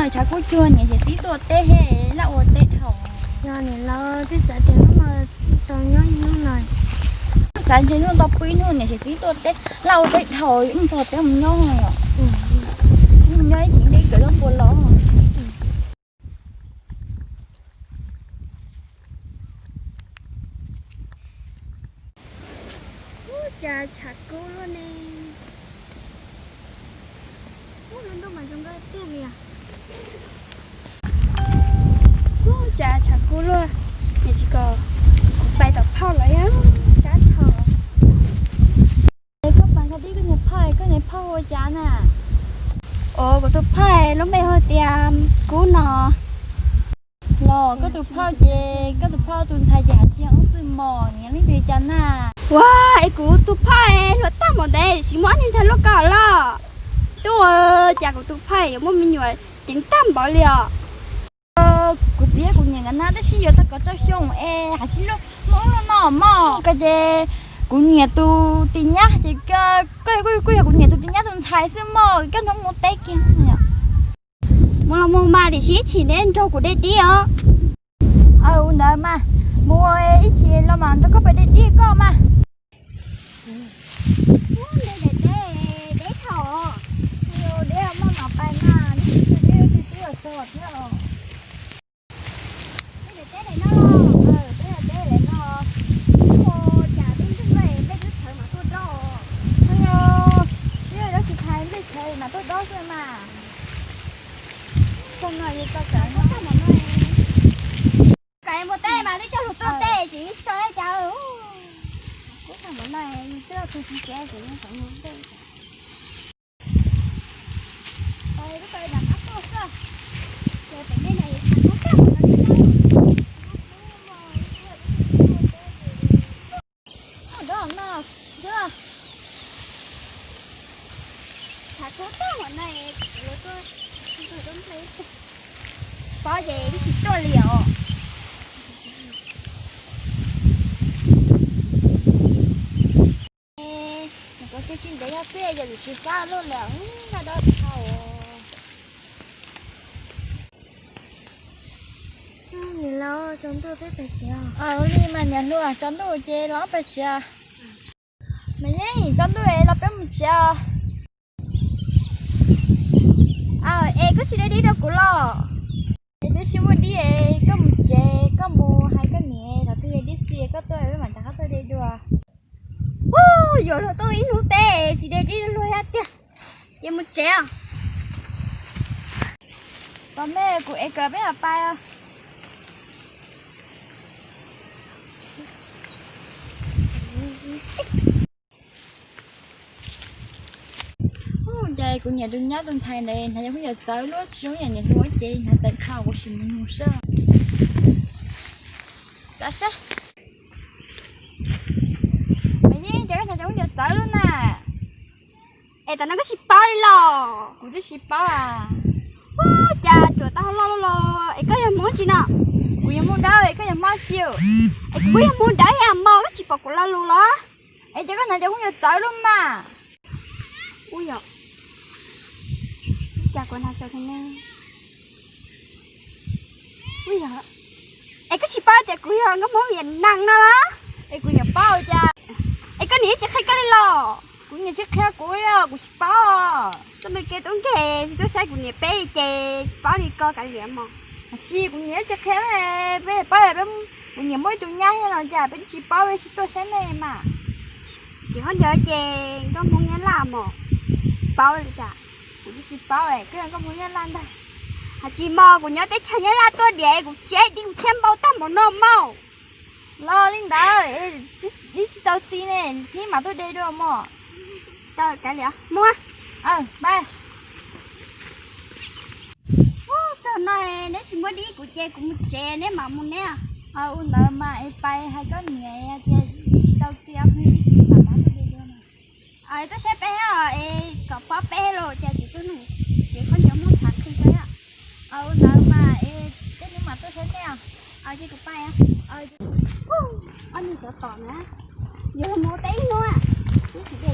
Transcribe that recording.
Tshav kub cuag niam tseem txib tuaj teb he, laj ua teb dhau. Yog niam laus twb xav tias hnub no tau nyob ib hnub no. Xav ntshe hnub no tau pw ib hnub niam tseem txib tuaj teb, laj ua teb dhau, mus txog teb mus nyob os. Mus nyob ib chim deb kawm lub npua los. Ub, cas tshav kub luaj ne. Ub, lub ntuj mas zoo nkauj tiag li os. Ub, cas tshav kub luaj, nws tsis kom kuv pais tom phauj los yog sab thaum. Es koj pais nqa tib koj niag phauj, koj niag phauj hu ua cas na? Os, kuv tus phauj lub npe hu tias Kub no. Los koj tus phauj ces, koj tus phauj tus ntxhais ces hais tsis yog wb xwb mog, nyiam leej twg cas na? Ua, es kuv tus phauj hluas tag npaum ntev tsis muaj ob niag ntxhais luaj ko los? Twb ua cas kuv tus phauj yuav muaj me nyuam ceev tag npaum li os? Kuv txiv kuv niam nkawd na tab sis yuav tau kaum rau xyoo es hais tsis luaj, muaj wb luaj no mog. Ko ces kuv niam tus tis nyab ces koj kuj yog kuv niam tus tis nyab tus ntxhais xwb mog, koj hnov mus teb kiag. Mus los mus mas, tiam sis ib chim neb nrog kuv de dib os. Aw, ua ntawd mas, mus ib chim los mas nrog koj pais de dib koj mas. Deb thaum, deb muaj nom pais mas, deb twb los txog thiab os. Peb daim teb daim no, peb daim teb daim no, ua cas twb ntswg nplej nplej twb txhawv mas tuaj dob. Twb yog, twb yog dab tsi txhais nplej txhawv mas tuaj dob xwb mas. Txog no yus tau tsawv no. Kais mus teb mas twb coj lus tuaj teb ces so cas. Kuv txog ntawm no yus twb tug tsis tsev ces yus txawm mus teb. Pob ces tsis tuaj li os. Nws kuv tsis tsis ntev yog xwb yog tsis sab luaj li, noj dab dhau. Niam laus, tsaus ntuj peb pais tsev. Ua li mas niam hluas, tsaus ntuj ces los peb pais tsev. Mas yeej tsaus ntuj los peb mus tsev. Es koj tsis de dib rau kuv los? Es twb tsis muaj dib es koj mus tsev, koj mus hais koj niam thaum twg yog dib txias koj tuaj peb mam rov qab tuaj de dua. Ub, yuav luag tuaj ib hnub teb tsis de dib luag thiab tiag. Ces mus tsev os. Tos me kuv ev kawm peb mam pais os. Ub, cas kuv niam tus nyab tus ntxhais ntawd hnav cov khaub ncaws txawv luaj tsis zoo yam niam hluas ces hnav tawm dhau kuv sim mus nug seb. Tsa seb. Mas yeej cas koj hnav cov khaub ncaws txawv luaj na. Es tam no koj tsis paub li los? Kuv twb tsis paub a. Ub, cas ruam tau hauv lo los? Es koj yog Hmoob tsi no? Kuv yog Hmoob Dawb, es koj yog Hmoob tsi? Es kuv yog Hmoob Dawb thiab mog, koj tsis pom kuv lo lus los? Es cas koj hnav cov khaub ncaws txawv luaj mas? Ub yom, cas kuv hnav txawv ne? Ub yom, es koj tsis paub tias kuv yog nkauj Hmoob Viam Nam no los? Es kuv niam paub cas? Es koj niam tsis qhia koj li los? Kuv niam tsis qhia kuv li, kuv tsis paub. Txoj me kev tub nkeeg tsis tuaj saib kuv niam peb ces tsis paub li ko kav liam mog. Tsis, kuv niam tsis qhia, peb paub, kuv niam muaj ib tug nyab thiab no cas peb tsis paub, peb tsis tuaj saib nej mas. Ces ho ntawd ces nkauj Hmoob Nyab Laj mog, tsis paub li cas. Kuv twb tsis paub, koj yog nkauj Hmoob Nyab Laj ntag. Hais tsis mog, kuv nyob teb chaws Nyab Laj tuaj diam kuv tseb dib kuv thiab npau tag npaum no mog. Los li ntawd, ib tsis tau txiv ne, thiab mam tuaj de dua mog. Tau kav liam, mus. Ub, txog no neb tsis muab dib kuv ces kuv mus tsev, neb mam mus neb. Ua ntawd mas es pais hais koj niam tias ib tsis tau txiv, ib txiv mam tuaj de dua. Tuaj saib peb es kom paub peb los cas tsis tuaj nug, ces khaub ncaws muaj txhav qhi ko. Ua ntawd mas es tej hnub mam tuaj saib nej. Ces kuv pais. Ob niag cov tom na, yuav los mus teb ib hnub, ib tsis de